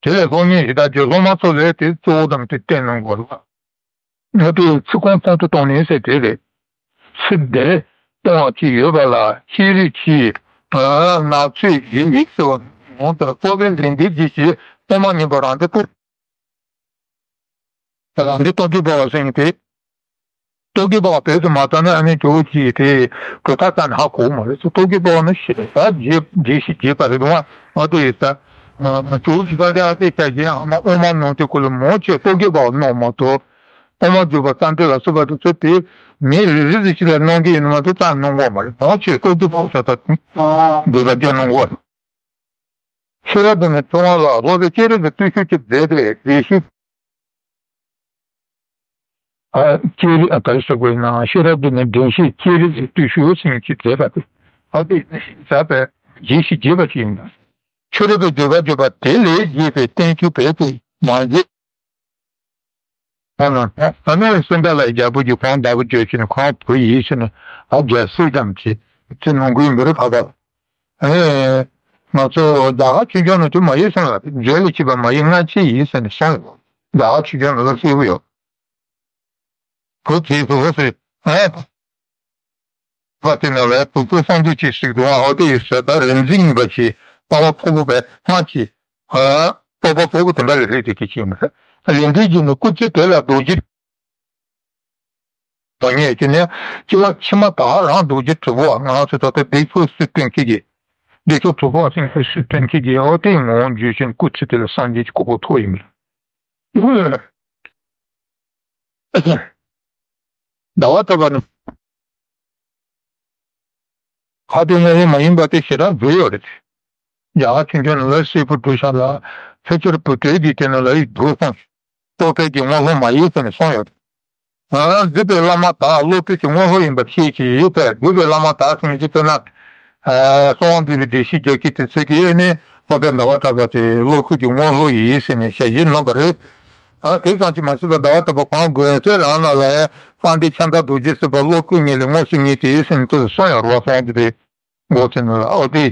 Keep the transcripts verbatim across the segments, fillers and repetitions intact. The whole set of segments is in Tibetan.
དེ་ལས་སློབ་གཉེར་ཞེ་དྲག་བྱེད། སློབ་མ་ཚོ་ལ་དེ་གཙོ་བོ་དང་དེ་བསྟན་གནང་དགོས་ལ། ང་ཚོས་ཚིག་གོང་གསར་དུ་གཏོང་ནས་ཟེར་དེ་རེད། ཚིག་འདིར་གཏོང་བ་ཅིག་ཡོད་པ་ལ་ཤེས་རིག་གི་ནགས་ཚལ་ཡིན་ཟེར་བ་ནང་དུ་སློབ་དཔོན་ལེགས་ལྡན་འབྱེད་ཀྱིས་ཨོ་མ་མཉམ་པ་རང་སྟེང་ལྟོ། རང་སྟེང་ལྟོ་གོས་པ་ཟེར་མཁན་དེ། ལྟོ་གོས་པ་བོད་དུ་མ་བཏང་ན་ཨ་ནི་ཇོ་བོ་རྗེ་དེ་གོས་ཐག་བཏགས་ནས་ཧ་གོ་མ་རེད། ལྟོ་གོས་པ་ནི་ཞེ་དྲག་རྗེ་རྗེ་ཞིག་རྗེ་པ་རེད་འདུག་ཨ་ལྟོ་ཡིན་ས། ཇོ་བོ་རྗེ་པ་དེ་ཨ་ཏི་ཤ་རྗེ་ཨ་མ་ཨོ་མ་གནང་དུས་སྐབས་ལ་མང་ཆེ་ལྟོ་གོས་པ་གནང་མ་གཏོགས། ཨོ་མ་བརྒྱུད་པ་རྩ་འགྲེལ་ལ་སོགས་པ་དེ་ཚོ་དེ་མི་རེ་རེ་ཞིག་ལ་གནང་གི་ཡིན་མ་གཏོགས་རྩ་གནང་གི་མ་རེད། མང་ཆེ་ལྟོ་གོས་པ་ཞེ་དྲག་འདོད་པ་སྐྱེ་གནང་གི་རེད། ཤེས་རབ་ལྡན་ནི་ཚེ་དབང་ལ་སློབ་དཔོན་སྤྱན་རས་གཟིགས་བརྟུལ་ཞུགས་ཀྱིས་མཛད་པའི་དགེ་བཤེས། ཨ་སྤྱན་རས་ཨ་ག་རེ་ཟེར་དགོས་ན་ཤེས་རབ་ལྡན་ནི་དགེ་བཤེས་སྤྱན་རས་གཟིགས་བརྟུལ་ཞུགས་ཟེར་མཁན་ཅིག་མཛད་པ་དེ། ཨ་དེ་ཟབ་པའི་རྗེས་ཤིག་རྒྱས་པ་ཅིག་ཡིན་ལ། ཆོས་རབ་ཏུ་བརྗོད་པ་བརྗོད་པ་དེ་ལས་རྒྱས་པའི་བསྟན་བཅོས་བོད་དུ་མ་མཛད། ཨ་ནི་སེང་གེ་ལ་རྒྱལ་པོ་གྱིས་ཁོང་བདག་པོ་བྱོས་ཤིང་ཁོང་བུ་ཡིན་ཟེར་ནས་ཨ་རྒྱལ་སྲིད་ཙམ་གྱིས་ཚེ་ནང་ཁུལ་མི་རིགས་ཁག་ཁག་ཨེ། ང་ཚོ་རྒྱ་གར་ཆོས་ཕྱོགས་ནང་དུ་མ་ཡིན་གསུངས་ལ་རྗེ་ལ་མཆིས་པ་མ་ཡིན་སྔ་ཕྱི་ཡིན་ཟེར་ནས་གསུངས་ཡོད། རྒྱ་གར་ཆོས་ཕྱོགས་ནང་ལ་གསལ་པོ་ཡོད། བུ་དེའི་བུ་བུ་ཟེར་ཨེ། བ་དེ་ནང་ལ་བུ་བུ་སངས་རྒྱས་ཀྱི་ཞིག་ཏུ་ཨ་ཧོ་དེ་ཡི་ཟེར་ད་རིག་འཛིན་ཡིན་པ་ཞིག་ལྟ་བ་ཕུར་བུ་བས་སྔ་ཕྱི་ཨ་རྟོགས་པ་ཕུར་བུ་དེ་འདྲ་ལས་རེད་དེ་ཁྱེད་ཀྱིས་མི་ཟེར། ལེགས་ལྡན་གྱིས་ནི་སྐུ་ཚེ་དེ་ལ་རྡོ་རྗེ། དོན་གཉེར་གྱི་ནི་སྐྱེ་བ་ཕྱི་མ་ད་རང་རྡོ་རྗེ་དྲིལ་བུ་བ་ང་ཚོ་ད་ལྟ་བདེ་མཆོག་སྲིད་དོན་ཁྱེད་ཀྱི། བདེ་མཆོག་དྲིལ་བུ་བ་སེང་གེ་སྲིད་དོན་ཁྱེད་ཀྱི་ཨོ་དེ་ངོ་བོ་འཇུག་བཞིན་སྐུ་ཚེ་དེ་ལ་སངས་རྒྱས་ཀྱི་གོ་འཕང་ཐོབ་ཡིན་མོད། ཟླ་བ་གྲགས་པ་ནི། ཁ་ཏོན་དངོས་པོ་མ་ཡིན་པ་དེ་ཞེ་དྲག་འཛུལ་ཡོད་རེད། རྒྱ་གར་ཆོས་ཕྱོགས་ནང་ལ་གསལ་པོ་བསྒྲུབ་བྱ་ལ་ཕལ་ཆེར་བུ་ཏྲེ་གི་དེ་ནང་ལ་ཡིག་འདུག་གསུངས། སློབ་དཔོན་གྱི་དངོས་སློབ་མ་ཡིན་ཟེར་ནས་གསུངས་ཡོད། ང་རང་བརྒྱུད་པའི་བླ་མ་དག་སློབ་དཔོན་གྱི་དངོས་སློབ་ཡིན་པ་ཤེས་ཀྱི་ཡོད་པས། བརྒྱུད་པའི་བླ་མ་དག་གསུངས་ཀྱི་དཔེར་ན། གསང་བ་འདུས་པའི་བདེ་གཤེགས་རྒྱལ་མཁན་དེ་ཚོས་ཀྱིས་ནི་སློབ་དཔོན་ཟླ་བ་གྲགས་པ་དེ་སློབ་དཔོན་གྱི་དངོས་སློབ་ཡིན་ཟེར་ནས་ཞལ་བཞེས་གནང་བ་རེད། ཨ་དེ་ཙམ་གྱིས་མ་ཟད་པར་ཟླ་བ་གྲགས་པ་ཁོང་དགོན་སྡེ་རང་ནང་ལ་ཡང་དཔལ་ལྡན་ཕྱག་མཚན་རྡོ་རྗེ་སེམས་དཔའ་སློབ་དཔོན་ཉིད་ལས་དངོས་སུ་བརྙེས་ཏེ་ཟེར་ནས་དེ་གསུངས་ཡོད་རེད་བ། གསང་བ་འདུས་པའི་འགོ་དེ་ནི་ཨོ་དེ་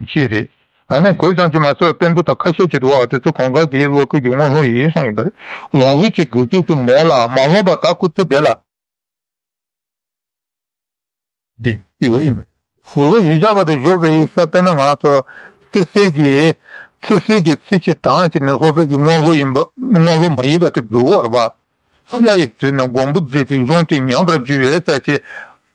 ཅི་རེད། ཨ་ནི་དེ་ཙམ་གྱིས་མ་ཟད་པར་དཔོན་པོ་དང་ཁ་ཤས་ཀྱིས་འདུག་བ། དེ་ཚོ་གང་ག་གིས་སློབ་དཔོན་གྱི་དངོས་སློབ་ཡིན་གསུངས་ཡོད་པ་རེད། ལོངས་སྤྱོད་ཀྱི་དགེ་སྦྱོར་དུ་མེད་ལ་མ་ལོངས་པ་དག་སྐུ་ཚེ་འདི་ལ། འདི་ཡོད་ཡིན། ལོ་བཞི་བརྒྱ་བར་དུ་བཞུགས་པའི་ས་དཔེར་ན་ང་ཚོ་ཚེ་སྲིད་ཀྱི་ཚེ་སྲིད་ཀྱི་ཚེ་ཕྱི་གྲངས་ཀྱི་ནི་སློབ་དཔོན་གྱི་དངོས་སློབ་ཡིན་པ་དངོས་སློབ་མ་ཡིན་པ་དེ་འདུག་བ་རེད་པ། སུ་ལ་ཡི་དུས་ན་མགོན་པོ་མཛད་པའི་གཞུང་དེ་ཉམས་པར་འགྱུར་བའི་ས་ཆེ།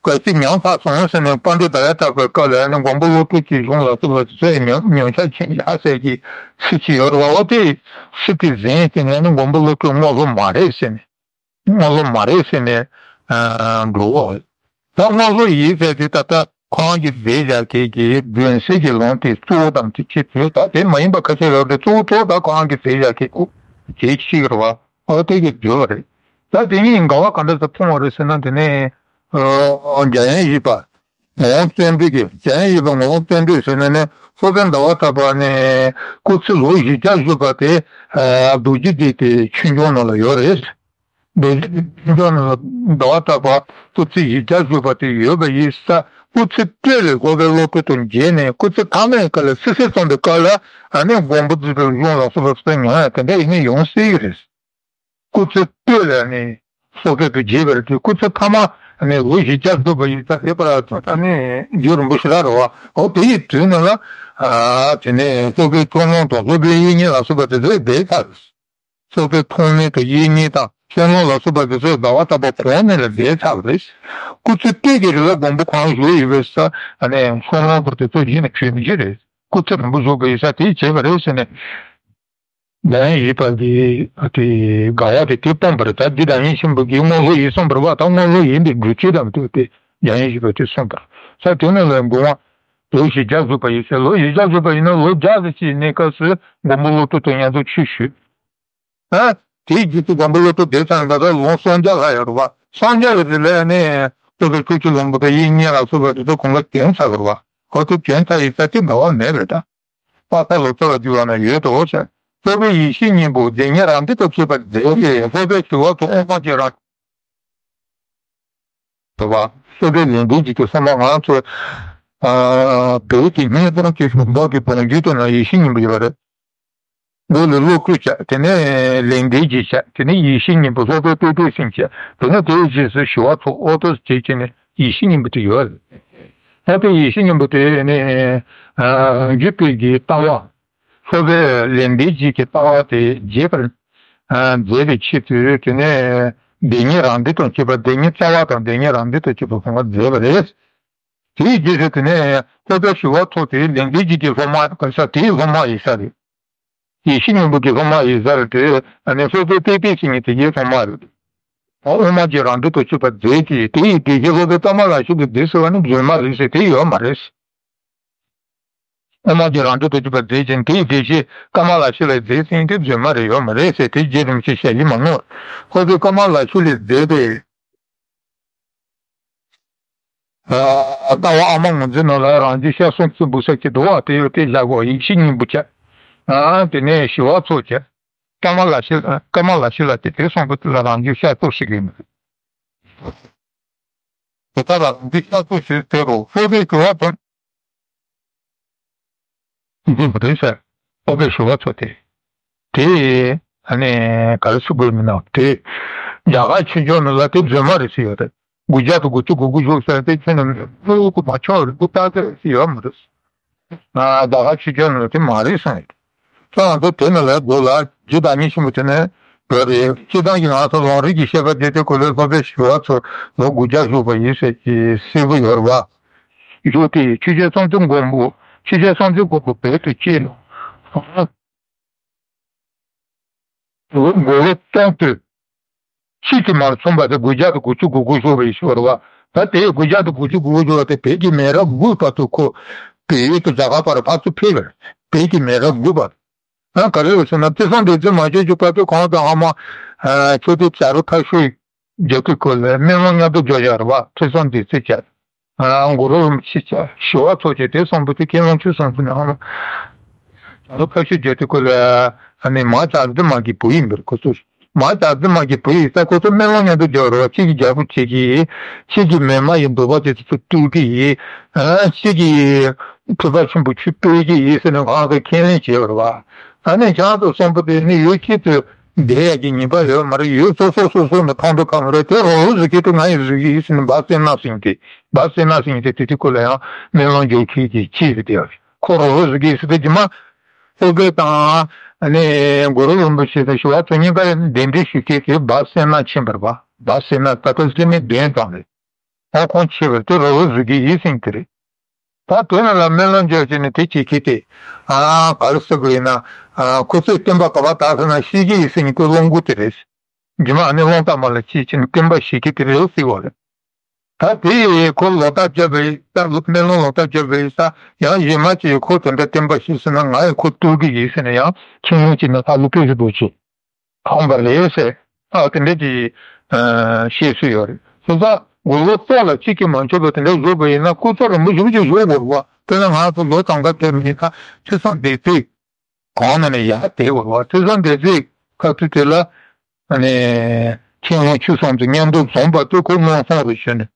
གལ་སྲིད་ཉམས་ཚར་སོང་ཟེར་ནས་དཔལ་ལྡན་ཟླ་བའི་གྲགས་པའི་སྐབས་ལ་ནི་མགོན་པོ་བློ་གྲོས་ཀྱི་གཞུང་ལ་སོགས་པ་དེ་ཚོ་ཡི་ཉམས་ཉམས་ཆག་ཕྱིན་བཞག་ཟེར་གྱི་ཚུལ་གྱི་ཡོད་རེད་བ། འོ་དེ་སྲིད་དེ་ཟིན་ཟེར་ནས་ནི་མགོན་པོ་བློ་གྲོས་དངོས་སློབ་མ་རེད་ཟེར་ནས། དངོས་སློབ་མ་རེད་ཟེར་ནས་འགྲོ་འོ། ད་དངོས་སློབ་ཡིན་ཟེར་དུས་ད་ལྟ་ཁོང་གིས་མཛད་བཞག་མཁན་གྱི་སྒྲོན་གསལ་གྱི་ལུང་དེ་གཙོ་བོ་དང་དེ་ཆེད་དུ་ད་དེ་མ་ཡིན་པ་ཁ་ཤས་ཡོད་རེད། གཙོ་བོ་གཙོ་བོ་ད་ཁོང་གིས་མཛད་བཞག་མཁན་གྱི་དེ་གཅིག་རེད་བ། ཨོ་དེ་གི་འགྲོ་བ་རེད། ད་དེ་གཉིས་འགལ་བ་ག་འདྲ་ཟེར་མཐོང་བ་རེད་ཟེར་ན། དེ་ནས་འཇམ་དབྱངས་བཞི་པ། ངོ་བོ་བརྩོན་འགྲུས་ཀྱི་འཇམ་དབྱངས་བཞི་པ་ངོ་བོ་བརྩོན་འགྲུས་ཟེར་ནས་ནི་སློབ་དཔོན་ཟླ་བ་གྲགས་པ་ནི་སྐུ་ཚེ་ལོ་བཞི་བརྒྱ་བཞུགས་པ་དེ་རྡོ་རྗེ་གདན་དེ་ཆོས་འབྱུང་ནང་ལ་ཡོད་རེད། རྡོ་རྗེ་གདན་ཆོས་འབྱུང་ནང་ལ་ཟླ་བ་གྲགས་པ་སྐུ་ཚེ་བཞི་བརྒྱ་བཞུགས་པ་དེ་ཡོད་པ་ཡིན་ས། སྐུ་ཚེ་སྟོད་ལས་སློབ་དཔོན་བློ་གྲོས་དང་མཇལ་ནས་སྐུ་ཚེ་ཐ་མའི་སྐབས་ལ་སི་སི་ཙམ་པའི་སྐབས་ལ་ཨ་ནི་མགོན་པོ་རྫོགས་པའི་གཞུང་ལ་སོགས་པ་ཚོ་ཉམས་ཡ་དེ་འདྲ་ཡིན་ན་ཡོང་སྲིད་ཀྱི་རེད། སྐུ་ཚེ་སྟོད་ལ་ནི་སློབ་དཔོན་དུ་བརྗེས་པ་རེད་དེ། སྐུ་ཚེ་ཐ་མ་ནི་ལོ་བཞི་བརྒྱ་བཞུགས་པ་ཡིན་ཙང་དེ་བར་ཨ་ནི་རྒྱུན་རིང་པོ་ཞེ་དྲག་རེད་བ། འོ་དེ་ཡི་དུས་ནང་ལ་ཨ་དེ་ནས་སློབ་དཔོན་ཁྱུང་ལུང་དང་སློབ་དཔོན་དབྱིག་གཉེན་ལ་སོགས་པ་དེ་ཚོས་བསྡད་ཚར་རེད། སློབ་དཔོན་ཐོགས་མེད་དང་དབྱིག་གཉེན་དང་ཁྱུང་ལུང་ལ་སོགས་པ་དེ་ཚོས་ཟླ་བ་གྲགས་པ་གོང་ནས་ལ་བསྡད་ཚར་བ་རེད། སྐུ་ཚེ་སྟོད་ཀྱི་རིང་ལ་མགོན་པོ་གང་བཞུགས་ཡོད་པའི་ས་ཨ་ནི་ཁྱུང་ལུང་དང་དེ་ཚོ་གཞི་ནས་བྱོན་གྱི་རེད། སྐུ་ཚེ་རིང་པོ་བཞུགས་པའི་ས་དེ་བྱས་པ་རེད་ཟེར་ནས། འཇམ་དབྱངས་བཞི་པ་གི་དེ་དགག་ཡ་དེ་དེ་སྤངས་པ་རེད། ད་འདི་འཇམ་དབྱངས་ཆེན་པོ་གི་དངོས་སློབ་ཡིན་གསུངས་པ་རེད་བ། ད་དངོས་སློབ་ཡིན་པའི་འགྲེལ་བྱེད་དང་བསྟུན་ཏེ་འཇམ་དབྱངས་བཞི་པ་དེ་གསུངས་པ་རེད། ས་དེ་ནས་ལ་མགོན་པོ་ལོ་བཞི་བརྒྱ་བཞུགས་པ་ཡིན་ཟེར། ལོ་བཞི་བརྒྱ་བཞུགས་པ་ཡིན་ན་ལོ་བརྒྱ་ཙམ་ཞིག་གནས་སྐབས་སུ་མགོན་པོ་བློ་གྲོས་དང་མཉམ་དུ་ཆོས་ཞུས། ཨ་དེའི་རྗེས་སུ་མགོན་པོ་བློ་གྲོས་བསྡད་ཚར་ནས་ད་ལྟ་ལོ་སུམ་བརྒྱ་ལྷག་ཡོད་རེད་བ། སུམ་བརྒྱ་གི་རིང་ལ་ནས་སློབ་དཔོན་ཁྱུང་ལུང་པ་དང་དབྱིག་གཉེན་ལ་སོགས་པ་དེ་ཚོ་གང་ག་བྱོན་ཚར་བ་རེད་བ། ཁོ་ཚོ་བྱོན་ཚར་ཡིན་ས་དེ་འབྲེལ་བ་མེད་པ་རེད་ད། དཔག་བསམ་ལོ་ཙཱ་བ་བརྒྱུད་པ་ན་ཡོད་དོ་ཟེར། སློབ་དཔོན་ཡེ་ཤེས་སྙིང་པོ་རྗེ་ཉིད་རང་འདི་ལྟར་བྱེད་པར་མཛད་དེ། སློབ་དཔོན་ཞི་བ་དང་དབུ་མ་རྗེ་རང་དུ་བ། སློབ་དཔོན་ལེགས་ལྡན་འབྱེད་ཀྱི་གསུངས་པ་ང་ཚོ་ཨ་བོད་ཀྱི་སྙན་རྩོམ་གྱི་བོད་ཀྱི་བང་རྒྱུད་དུ་ན་ཡེ་ཤེས་སྙིང་པོ་ཡོད་པ་རེད། མགོ་ལ་བློ་བཀོད་བྱས། དེ་ནས་ལེགས་ལྡན་འབྱེད་བྱས། དེ་ནས་ཡེ་ཤེས་སྙིང་པོ་ལྷོ་པའི་དཔལ་ལྡན་སེམས་བྱས། དེ་ནས་དེའི་རྗེས་སུ་ཞི་བ་འཚོ། ཨོ་ཏོ་བྱས་བྱས་ནས་ཡེ་ཤེས་སྙིང་པོ་དེ་ཡོད་རེད། ལྷོ་པའི་ཡེ་ཤེས་སྙིང་པོ་དེ་ནི་རྒྱུད་པའི་གི་ལྟ་བ། ལྷོ་པའི་ལེགས་ལྡན་འབྱེད་ཀྱི་ལྟ་བ་དེ་རྒྱས་པར་མཛད་པའི་ཆེད་དུ། དེ་ནས་བདེན་གཉིས་རང་འགྲེལ་དང་བཅས་པ། བདེན་གཉིས་རྩ་བ་དང་བདེན་གཉིས་རང་འགྲེལ་དང་བཅས་པ་གསུངས་པ་མཛད་པ་རེད། དེའི་རྗེས་སུ་དེ་ནས་ལྷོ་པའི་ཞི་བ་འཚོ་དེ་ལེགས་ལྡན་འབྱེད་ཀྱི་སློབ་མ་ག་ས་དེའི་སློབ་མ་ཡིན་ས་རེད། ཡེ་ཤེས་སྙིང་པོ་གི་སློབ་མ་ཡིན་ས་རེད་དེ། ཨ་ནི་ལྷོ་པའི་དཔལ་ལྡན་སེམས་ཀྱི་དེ་གའི་སློབ་མ་རེད། དབུ་མ་གི་རང་འགྲེལ་དང་བཅས་པ་མཛད་ཀྱི། དེ་ཡི་དེ་བཞིན་ལྷོ་པའི་ཀ་མ་ལ་ཤཱི་ལའི་མཛད་ཟེར་བ་ནི་རྫུན་མ་རེད་ཟེར་དེ་ཡོད་མ་རེད། དབུ་མ་གི་རང་འགྲེལ་དང་བཅས་པ་མཛད་ཅིང་། དེ་ཡི་དེ་བཞིན་ཀ་མ་ལ་ཤཱི་ལའི་མཛད་ཟེར་དེ་རྫུན་མ་རེད། ཡོད་མ་རེད་ཟེར་དེ་རྗེ་རིན་པོ་ཆེས་ཞལ་བཞེས་མ་གནང་། ལྷོ་པའི་ཀ་མ་ལ་ཤཱི་ལའི་མཛད་པའི་ལྟ་བ་ཨ་མ་ངོས་འཛིན་ནང་ལ་རང་རྒྱུད་ཤར་གསུམ་གྱི་འབུ་ས་ཀྱི་འདུ་བ་དེ་ཡོད་དེ་བཞག་གོ། ཡེ་ཤེས་སྙིང་པོ་བྱས། དེ་ནས་ཞི་བ་འཚོ་བྱས། ཀ་མ་ལ་ཤཱི་ཀ་མ་ལ་ཤཱི་ལ་དེ་དེ་གསུམ་པོ་དེ་ལ་རང་རྒྱུད་ཤར་གསུམ་ཞིག་ཡིན། དེ་དག་ལ་རང་རྒྱུད་ཤར་གསུམ་ཞེས་ཟེར་རོ། ལྷོ་པའི་ཞི་བ་འཚོ། འདི་མ་རེད་ཟེར། ལྷོ་པའི་ཞི་བ་འཚོ་དེ། དེ་ཨ་ནི་ག་རེ་ཟེར་དགོས་མིན་ན་དེ། རྒྱ་གར་ཆོས་འབྱུང་ནང་ལ་དེ་རྫུན་མ་རེད་ཟེར་ཡོད་རེད། དགུ་བརྒྱ་དང་དགུ་བཅུ་གོ་དགུ་བཞུགས་ཟེར་དེ་ཁྱོད་རྣམས་ཀླུ་གུ་མ་ཆོག་རེད། དགུ་རྟགས་ཟེར་ཡོད་མ་རེད། ཨ་རྒྱ་གར་ཆོས་འབྱུང་ནང་ལ་དེ་མ་རེད་གསུངས་ཡོད། ཁྱོད་རང་ཚོ་དེ་ནང་ལ་འགྲོ་ལ་རྒྱུ་བདག་ཉིད་ཆེན་པོ་དེ་ནས་འགྲོ་རེད། སྤྱིར་བཏང་གི་ང་ཚོ་ལམ་རིམ་གྱི་བཤད་པ་བརྒྱུད་དེ་ཁོ་ལས་ལྷོ་པའི་ཞི་བ་འཚོ་ལོ་དགུ་བརྒྱ་བཞུགས་པ་ཡིན་ཟེར་གྱི་གསལ་པོ་ཡོད་རེད་བ། བཞུགས་ཏེ་ཆོས་རྒྱལ་སྲོང་བཙན་སྒམ་པོ་ཆོས་རྒྱལ་སྲོང་བཙན་སྒམ་པོ་བོད་དུ་སྐྱེས་ནས། དགུང་ལོ་སྟོང་དུ། ཕྱིས་སུ་མར་སོང་བ་དེ་དགུ་བརྒྱ་དང་དགུ་བཅུ་གོ་དགུ་བཞུགས་པའི་ཞོར་བ། ད་དེའི་དགུ་བརྒྱ་དང་དགུ་བཅུ་གོ་དགུ་བཞུགས་པ་དེ་བོད་ཀྱི་མེ་རབས་དགུའི་བར་དུ་ཁོ་བལ་ཡུལ་དུ་རྒྱ་གར་བར་ཕར་ཚུར་ཕེབས་པར་བོད་ཀྱི་མེ་རབས་དགུའི་བར། ཡང་ག་རེ་ཡོད་ཟེར་ན་ཐོས་བསམ་སྡེ་ཚན་མ་བྱས་ཀྱི་སྐབས་དུ་གང་དུ་ཨ་མ་ཆོས་སྡེ་བྱ་རུ་ཁ་ཤོས་རྒྱལ་ཁབ་ཁོ་ལ་སྨོན་ལམ་མཉམ་དུ་རྒྱག་ཡོད་རེད་བ། ཐོས་བསམ་སྡེ་ཚན་བྱས། གུ་རུ་རིན་པོ་ཆེ་བྱས། ཞི་བ་འཚོ་བྱས། དེ་གསུམ་པོ་དེ་མཁན་སློབ་ཆོས་གསུམ་པོ་ནི་ཨ་མ་བྱ་རུ་ཁ་ཤོས་རྒྱལ་ཁབ་ཁོ་ལ་ཨ་ནི་མ་བྱ་རྫི་མ་གི་བུ་ཡིན་པར་ཁོ་ཚོ། མ་བྱ་རྫི་མ་གི་བུ་ཡིན་ས་ཁོ་ཚོ་སྨོན་ལམ་མཉམ་དུ་རྒྱག་རོགས། གཅིག་གིས་རྒྱལ་པོ་བྱེད་ཀྱི་ཡིན། གཅིག་གིས་མི་མ་ཡིན་འདོད་པ་དེ་ཚོ་བཏུལ་གྱི་ཡིན། ཨ་གཅིག་གིས་ཐེག་པ་ཆེན་པོའི་ཆོས་སྤེལ་གྱི་ཡིན་ཟེར་ནས་གང་གི་ཁས་ལེན་བྱས་པ་རེད་བ། ཨ་ནི་བྱང་དུ་གསུམ་པོ་དེ་ནི་ཡུལ་གཅིག་ཏུ་བསྡད་ཡག་གི་ཉེས་པ་ཡོད་མ་རེད། ཡུལ་སོ་སོ་སོ་སོ་ནས་མཐོང་འདོད་ཁ་མ་རེད། དེ་རོ་རོ་ཟིག་གིས་དེ་ང་ཡི་ཟིག་ཡིན་ཟེར་ནས་སྦ་སེ་ན་ཟིན་ཏེ་སྦ་སེ་ན་ཟིན་ཏེ་དེ་དུས་ཁོ་ལ་ཡང་སྨོན་ལམ་རྒྱག་མཁན་གྱི་ཅི་ཟིག་དེ་ཁོ་རོ་རོ་ཟིག་གིས་ཟེར་ཏེ་རྗེས་མ། ཨོ་རྒྱན་དང་ཨ་ནི་གུ་རུ་རིན་པོ་ཆེ་དང་ཞི་བ་འཚོ་གཉིས་ཀ་གདན་འདྲེན་ཞུ་མཁན་དེ་སྦ་སེ་ན་ཕྱིན་པ་རེད་བ། སྦ་སེ་ན་ད་ལྟ་སེ་མི་གདན་དང་རེད། ཨོ་ཁོང་ཆེ་བར་དེ་རོ་རོ་ཟིག་གིས་ཡིད་སེང་དེ་རེད། ད་དོན་ལ་སྨོན་ལམ་རྒྱག་བྱས་ནས་དེ་བྱེད་ཀྱི་དེ། ཨ་ག་རེ་ཟེར་དགོས་ཡིན་ན། ཨ་ཁོ་ཚོས་སྟོན་པ་ག་པར་དར་སོང་ན་ཤེས་ཀྱི་ཡིན་ཟེར་ནས་ཁོས་སློང་གི་དེ་རེད། རྗེས་མ་ཨ་ནི་སློང་སྟབས་མ་ལ་ཅིས་བྱས་ནས་སྟོན་པ་ཤེས་ཀྱི་དེ་རེད་ཟེར་བ་རེད། ད་དེ་ཡིས་ཁོ་ལོག་ལྟ་བརྒྱབ་པའི་ད་སྨོན་ལམ་ལོག་ལྟ་བརྒྱབ་པའི་ད་ཡང་གཞན་མ་ཅིག་ཁོ་དེ་འདྲ་སྟོན་པ་ཤེས་ཟེར་ན་ང་ཡང་ཁོ་བཏུལ་གི་ཡིན་ཟེར་ནས་ཡང་ཁྱིམ་ཡོངས་ཀྱི་ནང་ལྷ་ཀླུ་དཔལ་རིན་པོ་ཆེ་འཕངས་པ་རེད་ཟེར། ཨ་དེ་འདྲ་གྱི་བཤད་སྲོལ་ཡོད་རེད། སོ་སོ་དགུང་ལོ་སྟོང་ལ་གཅིག་ཀྱང་མ་འཁྱོལ་བ་དེ་འདྲ་བཞུགས་པ་ཡིན་ན་སྐུ་ཚེ་རིང་པོ་ཞེ་པོ་ཅིག་བཞུགས་དགོས་རེད་བ། དཔེར་ན་ང་ཚོ་ལོ་གྲངས་ཀ་དེ་མིན་ན་ཐོས་བསམ་སྡེ་ཚན་གང་ནས་ནས་ཡར་དེད་དགོས་རེད་བ། ཐོས་བསམ་སྡེ་ཚན་ཁ་ཐུག་དེ་ལ་ཨ་ནི་མཁན་སློབ་ཆོས་གསུམ་གྱི་མཉམ་དུ་འཛོམས་པ་དེ་ཁོ་མངོན་སུམ་རེད་ཞུ་ནས།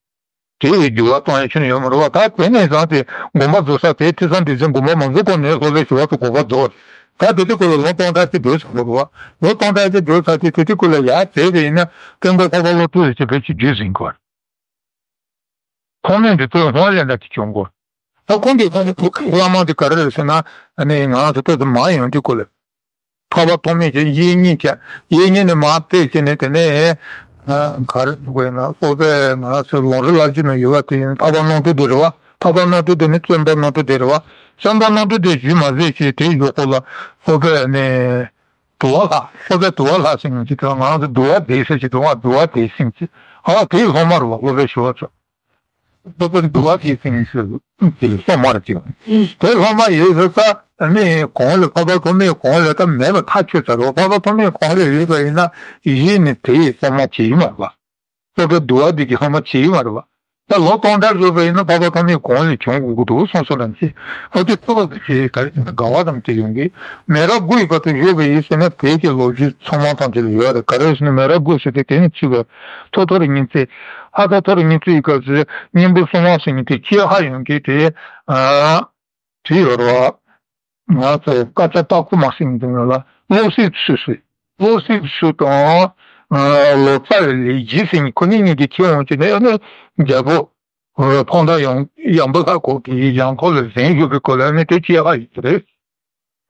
དེ་ཡི་འགྱུར་བ་གཏོང་ཡ་ཁྱོན་ནས་ཡོད་མ་རེད་བ། ད་དེ་ནས་བཟུང་སྟེ་དགོངས་པ་རྫོགས་ས་དེ་ཐོས་བསམ་སྡེ་ཚན་དགོངས་པ་མ་རྫོགས་གོང་ནས་ལྷོ་པའི་ཞི་བ་འཚོ་དགོངས་པ་རྫོགས་རེད། ད་དེ་དུས་ཁོ་ལ་ལོ་སྟོང་ཕྲག་གཅིག་འགྲོ་ཚར་བ་རེད་བ། ལོ་སྟོང་ཕྲག་གཅིག་འགྲོ་ཚར་དུས་དེ་དུས་ཁོ་ལ་ཡར་དེད་པ་ཡིན་ན་སྐྱེ་འགྲོ་ལྷག་པ་ལོ་དྲུག་ཡོད་ཅེས་བེད་སྤྱོད་བརྒྱུད་ཟིན་དགོས། ཐོག་མའི་འདི་ཚོ་སྔོན་ལས་འདྲ་དེ་བྱུང་དགོས། ད་ཁོང་གིས་ཁ་ནས་བོད་ཀྱི་བླ་མ་དེ་ག་རེ་རེད་ཟེར་ན་ཨ་ནི་ང་ཚོ་ལྟོས་དུ་མ་ཡོང་དུས་ཁོ་ལ། འཕགས་པ་ཐོགས་མེད་ཀྱི་གཡས་གཉིས་བྱས། གཡས་གཉིས་ནས་མར་བལྟས་བྱས་ནས་དེ་ནས་ཨ་ག་རེ་ཟེར་དགོས་ཡིན་ན་སློབ་དཔོན་ང་ཚོའི་ལམ་རིམ་བསླབ་བྱའི་ནང་ཡོད་པ་དེ་ཡིན། འཕགས་པ་རྣམ་གྲོལ་དེ་རེད་བ། འཕགས་པ་རྣམ་གྲོལ་དེ་ནི་བརྩོན་པ་རྣམ་གྲོལ་དེ་རེད་བ། བརྩོན་པ་རྣམ་གྲོལ་དེ་ཞུས་མ་ཟད་ཀྱི་དེའི་མཇུག་ཁོ་ལ་སློབ་དཔོན་ནི་དུལ་བ་ལྷ། སློབ་དཔོན་དུལ་བ་ལྷ་ཟེར་མཁན་ཅིག་དང་ང་ཚོ་འདུལ་བ་སྡེ་ཟེར་ཅིག་དང་འདུལ་བ་སྡེ་ཟེར་མཁན་ཅིག་ཨ་དེའི་སློབ་མ་རེད་བ། སློབ་དཔོན་ཞི་བ་འཚོ། སློབ་དཔོན་འདུལ་བ་སྡེ་ཟེར་མཁན་ཅིག་དེ་སློབ་མ་རེད་ཅིག་དེ་སློབ་མ་ཡོད་ཟེར་ས་ནི་གོང་ལ་འཕགས་པ་ཐོགས་མེད་གོང་ལ་ད་མེད་པ་ཐག་ཆོད་ཚར་བ། འཕགས་པ་ཐོགས་མེད་གོང་ལ་ཡོད་པ་ཡིན་ན་གཞི་ནས་དེའི་སློབ་མ་བྱེད་ཀྱི་མ་རེད་བ། སློབ་དཔོན་འདུལ་བ་སྡེ་གི་སློབ་མ་བྱེད་ཀྱི་མ་རེད་བ། ད་ལོ་སྟོང་ཕྲག་བཞུགས་པ་ཡིན་ན་འཕགས་པ་ཐོགས་མེད་གོང་ལས་བྱུང་དགོས་ཀྱི་འདུག་གསུངས་སོང་ལ་ཅི། ཨོ་དེ་ཐུབ་པ་ཞིག་ག་རེ་ཟེར་ན་དགའ་བ་དང་དེ་ཡོང་གི། མེ་རབས་དགུ་ཡི་བར་དུ་བཞུགས་པ་ཡིན་ཟེར་ན་བོད་ཀྱི་ལོ་རྒྱུས་ཚང་མ་ཐམས་ཅད་ལ་ཡོད་རེད། ག་རེ་ཟེར་ན་མེ་རབས་དགུ་ཟེར་དེ་དེ་ནི་ཚུད་པའི་ཐོ་ཐོ་རི་གཉན་ཚད། ཨ་ཐོ་ཐོ་རི་གཉན་ཚད་ཡི་སྐབས་སུ་གཉན་པོ་སྲོང་བཙན་ཟེར་མཁན་དེ་སྐྱེས་ཧ་ཡོང་གི་དེ། ཨ་དེ་ཡོད་རེད་བ། ང་ཚོ་སྐ་བཅད་སྟག་ཕུ་མ་ཟེར་མཁན་དེ་ནང་ལ་ བློ་གསལ་ཚུལ་ཟེར། བློ་གསལ་ཚུལ་དང་ལོ་ཙཱ་བའི་ལས་རྒྱུད་ཟེར་མཁན་ཁོ་གཉིས་གཉིས་ཀྱི་ཁྱད་པར་ཅིག་ནི་ཨ་ནི་རྒྱལ་པོ་ཕོ་བྲང་ཡང་ཡང་འབུམ་ལྷ་ཁོག་གི་ཡང་ཁོག་ལ་གཟན་བཞུགས་པའི་སྐོར་ལ་ནི་དེ་སྐྱེ་ཁ་ཡོད་རེད།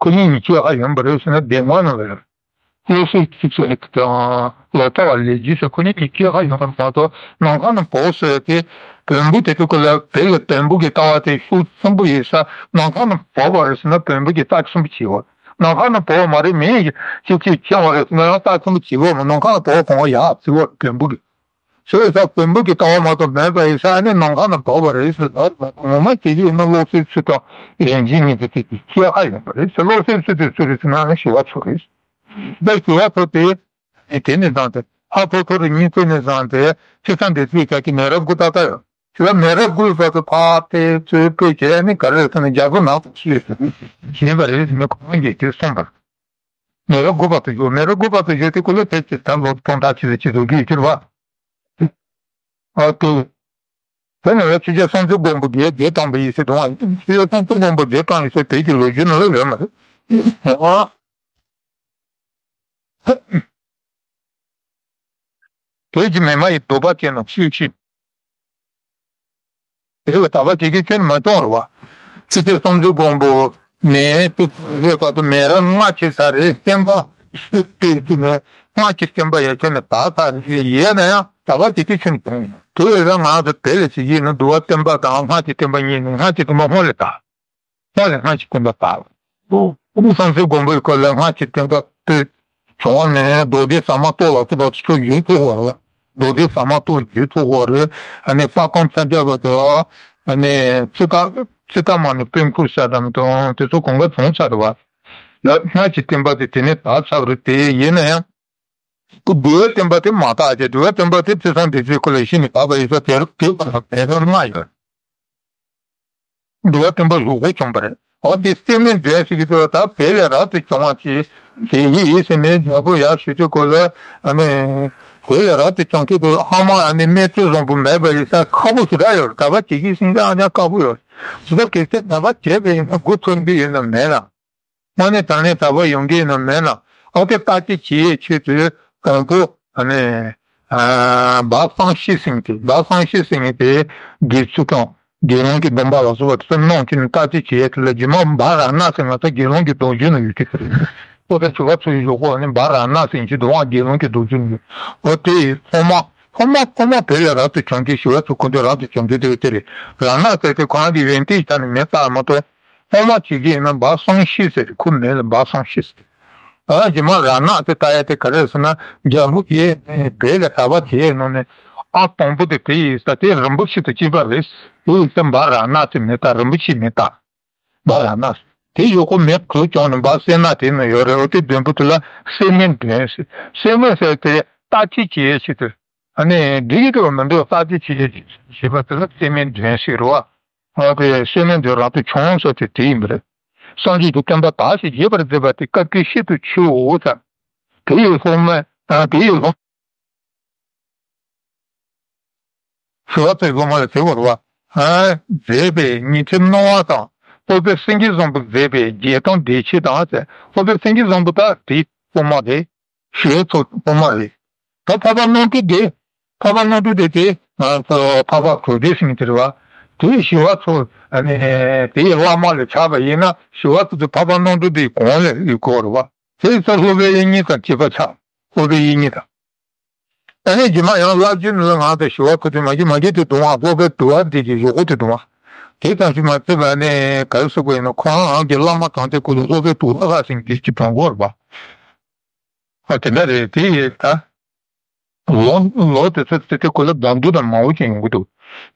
ཁོ་གཉིས་གཉིས་སྐྱེ་ཁ་ཡོད་པ་རེད་ཟེར་ན་བདེན་དཔང་ནང་ལ་ཡོད། བློ་གསལ་ཚུལ་ཟེར་དང་ལོ་ཙཱ་བ་ལས་རྒྱུད་ཟེར་ཁོ་གཉིས་གཉིས་སྐྱེ་ཁ་ཡོད་པ་མ་གཏོགས་ནམ་མཁའ་ནས་བབས་ཟེར་དེ་བོན་པོ་དེ་ཚོ་སྐོར་ལ་བོད་ལ་བོན་པོ་གི་ལྟ་བ་དེ་ཤུགས་ཆེན་པོ་ཡོད་ས། ནམ་མཁའ་ནས་བབས་པ་རེད་ཟེར་ན་བོན་པོ་གི་ལྟ་ཆེན་པོ་བྱེད་དགོས། ནམ་མཁའ་ནས་བབས་པ་མ་རེད། མིང་ཅིག་ཅིག་ཁྱེར་བ་རེད་ཟེར་ན་ཡང་ལྟ་ཆེན་པོ་བྱེད་དགོས་མ། ནམ་མཁའ་ནས་བབས་པ་གང་བ་ཡག་བྱེད་དགོས་བོན་པོ་གི། བྱས་ཙང་བོན་པོ་གི་ལྟ་བ་མ་གཏོགས་མེད་པ་ཡིན་ས་ནི་ནམ་མཁའ་ནས་བབས་པ་རེད་ཟེར་ལ། ངོ་མ་བྱེད་རྒྱུ་ཡིན་ན་བློ་གསལ་ཚུལ་དང་ཡིན་གཅིག་མིན་གཅིག་དེ་སྐྱེ་ཁ་ཡོད་པ་རེད་ཟེར། བློ་གསལ་ཚུལ་དེ་སུ་རེད་ཟེར་ན་ནི་ཞི་བ་འཚོ་རེད། ད་ཞི་བ་འཚོ་དེ་དེ་ནས་བཟུང་སྟེ་ཨ་ཕོ་ཁོ་རང་གཉིས་ཚོ་ནས་བཟུང་སྟེ་ཁྱེད་ཚང་འདི་ཚོའི་ཆ་གི་མེ་རབ་དགུ་ཏག་ཏག་ཡོད། ཞི་བ་མེ་རབ་དགུའི་བར་དུ་ཕར་དེ་ཚོའི་བཀོད་བྱས་ནི་ག་རེ་ཟེར་ན་རྒྱ་མཚོ་ནགས་ཚལ་ཞེས་བྱས་པ་རེད་ཟེར་ནས་ཁོང་གིས་དེ་གསུངས་པ་རེད། མེ་རབ་དགུ་བར་དུ་བཞུགས། མེ་རབ་དགུ་བར་དུ་བཞུགས་དེ་ཀོ་ལོ་དེ་ཚོ་ད་ལོ་སྟོང་ཕྲག་ཕྱེད་ཀྱི་ཟུར་གྱི་ཡོད་ཀྱི་རེད་བ། ཨ་ཏོ། དེ་ནས་ཆོས་རྒྱལ་སྲོང་བཙན་སྒམ་པོ་རྒྱལ་རྒྱལ་དང་པོ་ཡིན་ཟེར་དུས་ཆོས་རྒྱལ་སྲོང་བཙན་སྒམ་པོ་རྒྱལ་དང་ཡིན་ཟེར་བོད་ཀྱི་ལོ་རྒྱུས་ནང་ལ་ཡོད་མ་རེད། ཨ། བོད་ཀྱི་མི་མ་ཡིན་འདོད་པ་ཅན་ནི་སུས་ཤེས། དེ་ལ་དད་པ་བྱེད་མཁན་ཁྱོན་མ་སྐྱོང་རེད་བ། ཆོས་རྒྱལ་སྲོང་བཙན་སྒམ་པོ་ནས་དེ་རེད་བར་དུ་མི་རབས་ལྔ་ཅིག་ད་རེས་བསྟན་པ་སྤེལ་དུས་ནས་ལྔ་ཅིག་བསྟན་པ་ཡར་ཁྱོན་ནས་དར་ཚར་རེད། ཡིན་ན་ཡང་དད་པ་བྱེད་མཁན་ཁྱོན་མ་སྐྱོང་། དེ་བས་ང་ཚོ་བོད་ལ་བྱེད་ཀྱི་ཡིན་ན་འདུལ་བ་བསྟན་པ་དང་སྔགས་ཀྱི་བསྟན་པ་གཉིས་ནི་སྔགས་ཀྱི་བསྟན་པ་སྔོན་ལ་དར། ལྷ་ལ་སྔགས་ཀྱི་བསྟན་པ་དར། སྲོང་བཙན་སྒམ་པོའི་སྐབས་ལ་སྔགས་ཀྱི་བསྟན་པ་དེ་བྱུང་བ་ནས་མདོ་སྡེ་ཟ་མ་ཏོག་ལ་སོགས་པ་ཚོ་ཡུལ་ཐོག་བར་ལ། མདོ་སྡེ་ཟ་མ་ཏོག་ཡུལ་ཐོག་བར་ཨ་ནི་དཔལ་ཁམས་ས་རྒྱ་བ་དང་ཨ་ནི་ཙི་ཏ་ཙི་ཏ་མ་ནི་དཔོན་ཁུར་ས་དམ་དང་དེ་ཚོ་གང་ག་བྱུང་ཚར་བ། ལ་སྔགས་ཀྱི་བསྟན་པ་དེ་དེ་ནས་དར་ཚར་བ་རེད། དེ་ཡིན་ན་ཡང་། འདུལ་བའི་བསྟན་པ་དེ་མ་དར་ཅིག་འདུལ་བའི་བསྟན་པ་དེ་ཕྱི་སངས་རྒྱས་ཀྱི་སྐོར་ལ་གཞི་ནས་བབས་པ་ཡིན་ས་དེར་དེ་བར་ལ་མི་རབས་ལྔ་ཡོད། འདུལ་བའི་བསྟན་པ་གཞུག་གུ་བྱུང་བ་རེད། འོ་དེ་སད་མི་དོན་ཟེར་གྱི་འདུག་ད་བོད་ལ་རབ་ཏུ་བྱུང་བ་ཅིག་དེ་ཡིན་ཟེར་ནས་རྒྱལ་པོ་ཡར་ཞུ་དུས་སྐོར་ལ་ཨ་ནི་བོད་ལ་རབ་ཏུ་བྱུང་གི་འདུག་ཨ་མ་ཨ་ནི་སྨན་བཅོས་བཟང་པོ་མེད་པ་ཡིན་ས་ཁག་པོ་ཞེ་དྲག་ཡོད་རེད། དད་པ་བྱེད་ཀྱི་ཡིན་ས་ཨ་ནི་ཁག་པོ་ཡོད་རེད། ཇི་ལྟར་གལ་སྲིད་དད་པ་བྱས་པ་ཡིན་ན་འགོ་ཚུགས་ཀྱི་ཡོད་ན་མེད་ན། དངོས་གནས་དྲང་གནས་དད་པ་ཡོང་གི་ཡིན་ན་མེད་ན། ཨོ་དེ་བརྟག་དཔྱད་བྱེད་ཆེད་དུ་གང་པོ་ཨ་ནི་ཨ་སྦ་གསང་ཤེས་ཟེར་མཁན་དེ། སྦ་གསང་ཤེས་ཟེར་མཁན་དེ་དགེ་ཚུལ་ཁྲིམས་དགེ་སློང་གི་སྡོམ་པ་ལ་སོགས་པ་དེ་ཚོ་གནང་བྱས་ནས་བརྟག་དཔྱད་བྱེད་ཡས་དེ་ལ་རྗེས་མ་སྦ་ར་ཎ་ཟེར་ང་ཚོ་དགེ་སློང་གི་མདོ་རྒྱུད་ནང་ཡོད་ཀྱི་རེད། སློབ་དཔོན་ཞི་བ་འཚོ་ཡི་ཞོགས་ཁོག་ནི་སྦ་ར་ཎ་ཟེར་མཁན་ཅིག་འདུག་ཨ། དགེ་སློང་གི་མདོ་རྒྱུད་ནང་ཡོད། ཨོ་དེ་ཡི་སློབ་མ་སློབ་མ་སློབ་མ་བོད་ལ་རབ་ཏུ་བྱུང་མཁན་ཞི་བ་འཚོ་ཁོ་ཚོ་རབ་ཏུ་བྱུང་མཁན་དེ་དེ་རེད། ར་ཎ་ཟེར་དེ་ཁོ་རང་གི་ཡོན་ཏན་ཆ་ནས་མེད་པ་མ་གཏོགས། སློབ་མ་བྱེད་ཀྱི་ཡིན་ན་སྦ་གསང་ཤེས་ཟེར། ཁོ་མིང་ལ་སྦ་གསང་ཤེས་ཟེར། ཨ་རྗེས་མ་ར་ཎ་དེ་ལྟ་ཡ་དེ་ག་རེ་ཟེར་ན་རྒྱལ་པོ་དེ་བོད་ལ་གྲྭ་པ་བྱེད་ཡས་ནང་ནས་ཨ་དང་པོ་དེ་དེ་ཡིན་ས་དེ་རིན་པོ་ཆེ་དང་བཅས་པ་རེད། དེ་ཡིན་ས་སྦ་ར་ཎ་དེ་མེད་ད། རིན་པོ་ཆེ་མེད་ད། སྦ་ར་ཎ་དེ་ཡོད་ཁོ་མེད་གོ་ཀྱང་ནས་སྦ་སེར་སྣ་དེ་ནས་ཡོད་རེད། འོ་དེ་བདུན་པོ་དེ་ལ་སད་མི་དོན་ཟེར། སད་མི་ཟེར་དེ་བརྟག་དཔྱད་བྱེད་ཡས་ཆེད་དུ། ཨ་ནི་འགྲིག་གི་འདུག་མི་འདུག་བརྟག་དཔྱད་བྱེད་ཡས་བྱེད་པ་དེ་ལ་སད་མི་དོན་ཟེར་རོ། ཨ་དེ་སད་མི་དོན་རང་དུ་བྱུང་ཟེར་དེ་དེ་ཡིན་པ་རེད། སངས་རྒྱས་ཀྱི་བསྟན་པ་དར་ཞིང་རྒྱས་པར་མཛད་པ་དེ་སྐབས་དཀྱིལ་ཤིན་ཏུ་ཆེའོ་ཟེར། དེ་ཡི་སློབ་མ་ཨ་དེ་ཡི་སློབ་ཞི་བ་འཚོའི་སློབ་མ་ལ་དེ་བོར་བ། ཨ་མཛད་པའི་ཉི་ཁྲི་སྣང་བ་དང་། སློབ་དཔོན་སེང་གེ་བཟང་པོས་མཛད་པའི་རྒྱས་བཏང་བདེ་ཆེན་དང་ཟེར། སློབ་དཔོན་སེང་གེ་བཟང་པོ་ད་དེའི་སློབ་མ་རེད། ཞི་བ་འཚོའི་སློབ་མ་རེད། ད་འཕགས་པ་རྣམ་གྲོལ་དེ། འཕགས་པ་རྣམ་གྲོལ་དེ་དེ་ང་ཚོ་འཕགས་པ་གྲུབ་སྡེ་ཟེར་མཁན་དེ་རེད་བ། དེ་ཞི་བ་འཚོ་ཨ་ནི་དེའི་བླ་མ་ལ་ཆགས་པ་ཡིན་ན་ཞི་བ་འཚོ་དེ་འཕགས་པ་རྣམ་གྲོལ་དེའི་གོང་ལ་ཡོད་དགོས་རེད་བ། དེ་ཚོ་སློབ་དཔོན་དབྱིག་གཉེན་དང་བཅས་པ་ཆགས། སློབ་དཔོན་དབྱིག་གཉེན་དང་། ཨ་ནི་རྗེས་མ་ཡང་བསླབ་བྱའི་ནང་ལ་ང་ཚོ་ཞི་བ་འཚོ་དེ་མ་གི་མ་གི་དེ་དུང་བ་སློབ་དཔོན་དུ་བ་འདི་གི་ཞོག་ཁོག་དེ་དུང་བ། དེ་ཙམ་ཞིག་མ་ཚད་པ་ནས་ག་རེ་ཟེར་དགོས་ཡིན་ན་ཁོ་རང་རང་གི་བླ་མ་གང་དེ་ཀུན་ལ་སློབ་དཔོན་དུ་བ་ལྷ་སེང་གེ་ཅིག་གྲོངས་པ་རེད་པ། ཨ་དེ་འདྲ་རེད། དེ་ཡིས་ད། ལོ་ལོ་དེ་ཚོ་དེ་དེ་ཀུན་ལ་ལྡབ་འགྱུར་དང་མང་པོ་ཅིག་ཡོང་གི་འདུག་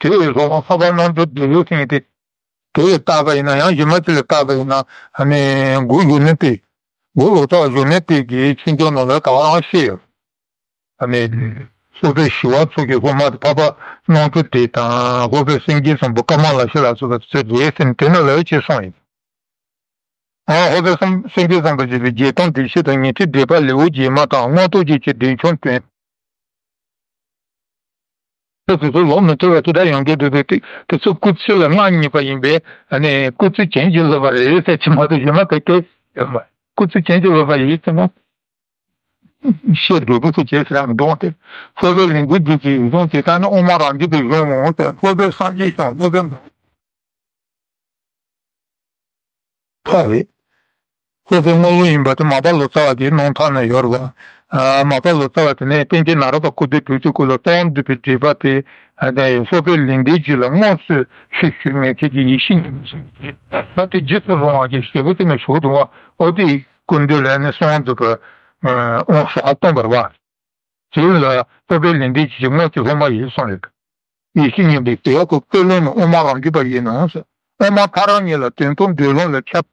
དེ་བས་སློབ་མ་འཕགས་པ་རྣམ་གྲོལ་དེ་ཡོད་ཟེར་མཁན་དེ། དེ་ཡིས་བལྟས་པ་ཡིན་ན་ཡང་གཞི་མ་དེ་ལ་བལྟས་པ་ཡིན་ན་ཨ་ནི་མགོ་གཞོན་ནུ་དེ། མགོ་ལོ་ཙཱ་བ་གཞོན་ནུ་དེ་གི་ཆོས་འབྱུང་ནང་ལ་ག་བ་རང་བཤད་ཡོད། ཨ་ནི། སློབ་དཔོན་ཞི་བ་འཚོ་གི་སློབ་མ་དེ་འཕགས་པ་རྣམ་གྲོལ་དེ་དང་སློབ་དཔོན་སེང་གེ་བཟང་པོ་ཀ་མ་ལ་ཤཱི་ལ་སོགས་པ་དེ་ཚོ་རེད་ཟེར་ནས་དེ་ནང་ལ་ཅེས་གསུངས་ཡིན། ཨ་སློབ་དཔོན་སེང་སེང་གེ་བཟང་པོ་ཞེས་པའི་རྒྱས་བཏང་བདེ་ཆེན་དང་ཉི་ཁྲི་འགྲེལ་པ་ལེའུ་རྗེས་མ་དང་མངོན་རྟོགས་རྒྱན་གྱི་བདེ་མཆོག་དོན། དེ་ཚོ་ལོ་མི་ཐོས་པ་དེ་འདྲ་ཡོང་གི་འདུག་དེ་དེ་ཚོ་སྐུ་ཚེ་ལ་མངའ་བརྙེས་པ་ཡིན་པས་ཨ་ནི་སྐུ་ཚེ་བྱིན་གྱིས་བརླབས་པ་རེད་ཟེར་གྱི་མ་གཏོགས་གཞན་མ་ག་གེ་ཡོད་མ་རེད། སྐུ་ཚེ་ཅན་གྱི་སློབ་པ་ཡིན་ཟེར་ན། བཤད་སྒྲུབ་པོ་ཚོ་བྱེད་ཟེར་ཡང་འདོང་སྟེ། སློབ་དཔོན་ལས་འགུལ་གྱི་གཞུང་དེ་དག་ནི་དབུ་མ་རང་རྒྱུད་པའི་གཞུང་མང་སྟེ། སློབ་དཔོན་སངས་རྒྱས་བྱང་སློབ་དཔོན་འཕགས་པའི་སློབ་དཔོན་དངོས་པོ་ཡིན་པ་དེ་མར་པ་ལོ་ཙཱ་བ་གིས་གནང་ཐབས་ནས་ཡོད་རེད་བ། མར་པ་ལོ་ཙཱ་བ་དེ་ནས་པཎ་ཆེན་ནཱ་རོ་པ་སྐུ་ཚེ་དྲུག་ཅུ་སྐོར་ལ་རྟོགས་འདུས་པའི་འགྲེལ་པ་དེ། སློབ་དཔོན་ལེགས་ལྡན་རྒྱུད་ལ་དངོས་སུ་ཞུས་ཞུས་མེད་ཁྱེད་ཀྱི་ཡིད་བཞིན་ཉིད་ཀྱི་ད་དེ་རྗེས་སུ་རུང་བ་གི་ཞེ་པོ་དེ་ནས་ཞུགས་འདུག་བ། ཨོ་དེ་སྐུ་མདུན་ལ་ནི་གསུངས་འདུག་པ། དབང་ཞག་སྟོན་པར་བ། དེ་ལ་སློབ་དཔོན་ལེགས་ལྡན་རྒྱུད་ཀྱི་དངོས་ཀྱི་སློབ་མ་ཡིན་གསུངས་ཡོད། ཡིད་བཞིན་ཉིད་ཀྱི་དེ་ཡག་གི་ཀུན་སློང་ནི་དབུ་མ་རང་རྒྱུད་པ་ཡིན་ནོ། དབུ་མ་ཐལ་རང་ཉིད་ལ་དོན་དུ་འདོད་ལོང་ལ་ཁྱབ།